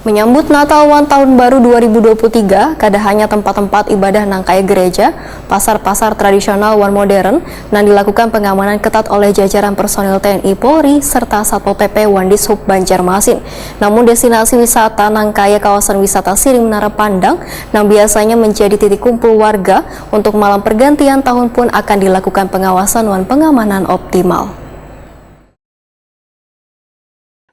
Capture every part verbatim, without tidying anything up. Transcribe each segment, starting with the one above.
Menyambut Natal wan Tahun Baru dua ribu dua puluh tiga, kada hanya tempat-tempat ibadah nang kaya gereja, pasar-pasar tradisional wan modern nang dilakukan pengamanan ketat oleh jajaran personil T N I Polri serta Satpol P P wan Dishub Banjarmasin. Namun destinasi wisata nang kaya kawasan wisata Siring Menara Pandang nang biasanya menjadi titik kumpul warga untuk malam pergantian tahun pun akan dilakukan pengawasan wan pengamanan optimal.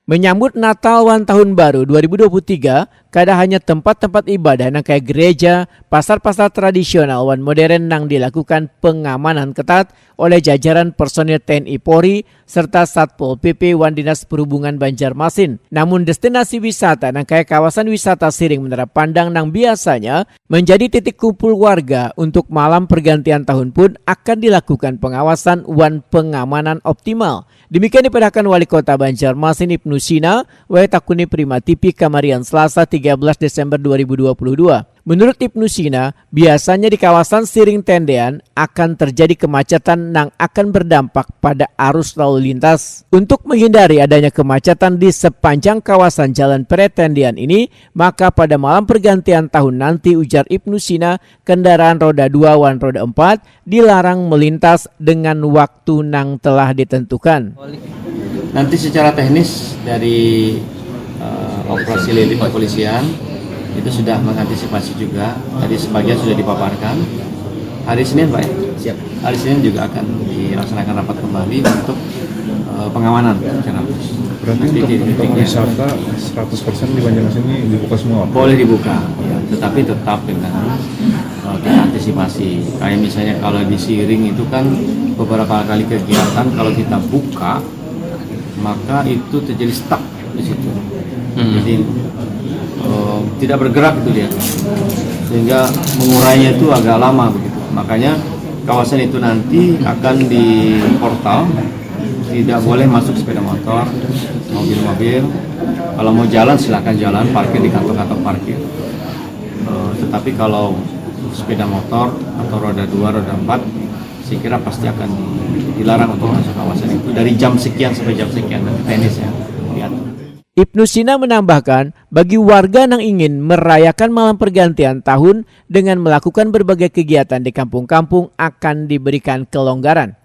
Menyambut Natal wan Tahun Baru dua ribu dua puluh tiga, kada hanya tempat-tempat ibadah nang kaya gereja, pasar-pasar tradisional wan modern nang dilakukan pengamanan ketat oleh jajaran personil T N I Polri serta Satpol P P wan Dinas Perhubungan Banjarmasin, namun destinasi wisata nang kaya kawasan wisata Siring Menara Pandang nang biasanya menjadi titik kumpul warga untuk malam pergantian tahun pun akan dilakukan pengawasan wan pengamanan optimal. Demikian dipadahkan Wali Kota Banjarmasin Ibnu Sina, wayah takuni Prima T V kamarian Selasa tiga belas Desember dua ribu dua puluh dua. Menurut Ibnu Sina, biasanya di kawasan Siring Tendean akan terjadi kemacetan nang akan berdampak pada arus lalu lintas. Untuk menghindari adanya kemacetan di sepanjang kawasan Jalan Peretendian ini, maka pada malam pergantian tahun nanti, ujar Ibnu Sina, kendaraan roda dua wan roda empat dilarang melintas dengan waktu nang telah ditentukan. Nanti secara teknis dari uh, operasi lilit kepolisian itu sudah mengantisipasi juga. Tadi sebagian sudah dipaparkan. Hari Senin, Pak, ya? Siap. Hari Senin juga akan dilaksanakan rapat kembali untuk uh, pengamanan secara khusus. Berarti untuk, untuk wisata seratus persen di Banjarmasin ini dibuka semua? Boleh dibuka, ya, tetapi tetap dengan uh, kita antisipasi. Kayak misalnya kalau di Siring itu kan beberapa kali kegiatan kalau kita buka maka itu terjadi stuck di situ. Hmm. Jadi uh, tidak bergerak itu dia, sehingga mengurainya itu agak lama begitu. Makanya kawasan itu nanti akan di portal, tidak boleh masuk sepeda motor, mobil-mobil. Kalau mau jalan silakan jalan, parkir di kantong-kantong parkir. Uh, tetapi kalau sepeda motor atau roda dua, roda empat, saya kira pasti akan dilarang untuk masuk kawasan itu dari jam sekian sampai jam sekian, dan teknisnya diatur. Ibnu Sina menambahkan, bagi warga yang ingin merayakan malam pergantian tahun dengan melakukan berbagai kegiatan di kampung-kampung akan diberikan kelonggaran.